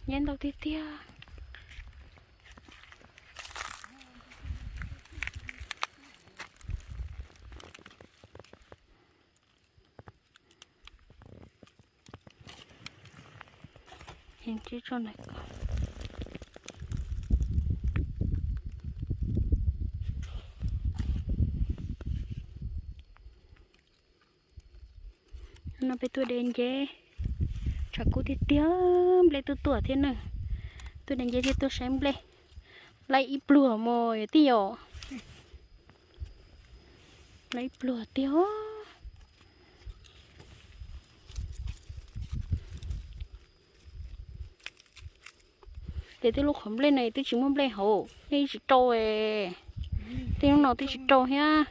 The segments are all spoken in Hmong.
Nyab ntau tiag tiag. Heev tsis tso na. No peb tuaj de nceb, tshav kub tiag tiag, nplej tuaj tuaj thiab na. Tuaj de nceb thiab tuaj saib nplej. Laib ib pluag mos yog tij yom. Laib ib pluag tiag. Ces tej lub qhov nplej no twb tsis muaj nplej hauv, nplej tsis rau. Tej lub no twb tsis rau thiab.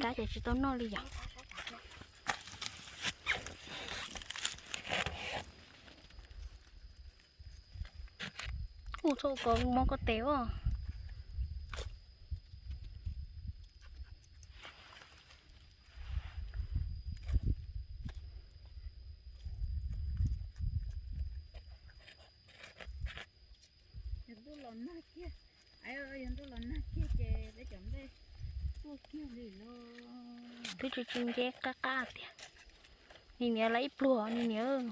Rab ces tsis tau noj li yom. Ua txhob kom mob koj tes os. Yog ntuj los nag kiag, yog ntuj los nag kiag ces peb cov nplej tuaj kiag li los. Twb tsis tsis nceb qab qab tiag. Nim niam laib ib pluag nim niam.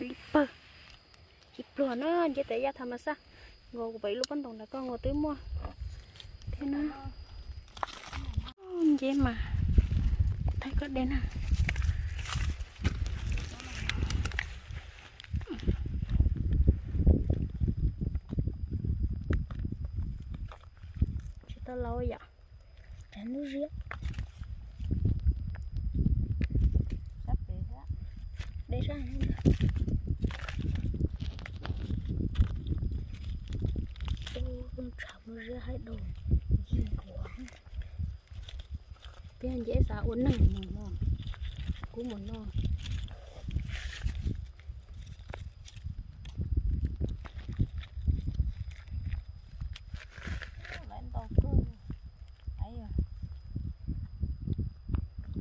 Ib pawg, ib pluag na, nceb tes yaj tham mas xaj. Nkaus kuv pom ib lub pob ntoos ntawd koj nkaus twb muaj thiab na. Nceb mas thaij koj de na. Tsis tau laus yom. Tshav ntuj ziab. De sab, tshav ntuj ziab haib dua yig nkuav. Peb nceb xav ua neeg mus no, kub mus no.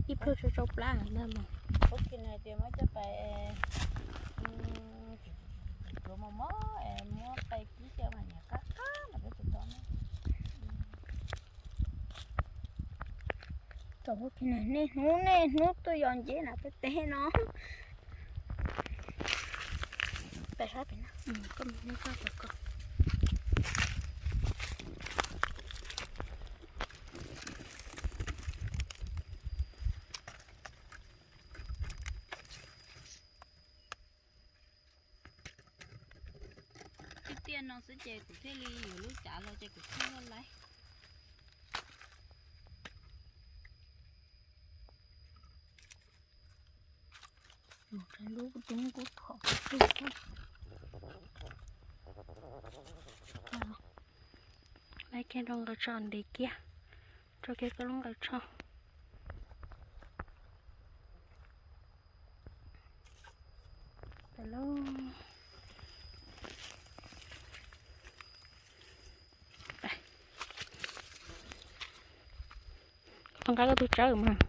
Ib pluag tsau tsau plab ntag mas. Ub, kis no hais tias muab coj pais tsuav mos mos es muab qe kib coj mas niam qab qab mas peb tsis tau na. Thaum ub kis no niaj hnub niaj hnub tuaj yos nceb na peb teb no. Pais sab pem no. Tiaj tiaj no xwb ces kuv thiaj li yuav lub cav los ces kuv thiaj li laib. Lub roob kub thom. Laib kiag rau nqaws tsho ntev kiag, tso kiag koj lub nqaws tsho. Tau nqa koj tus tsawb mas.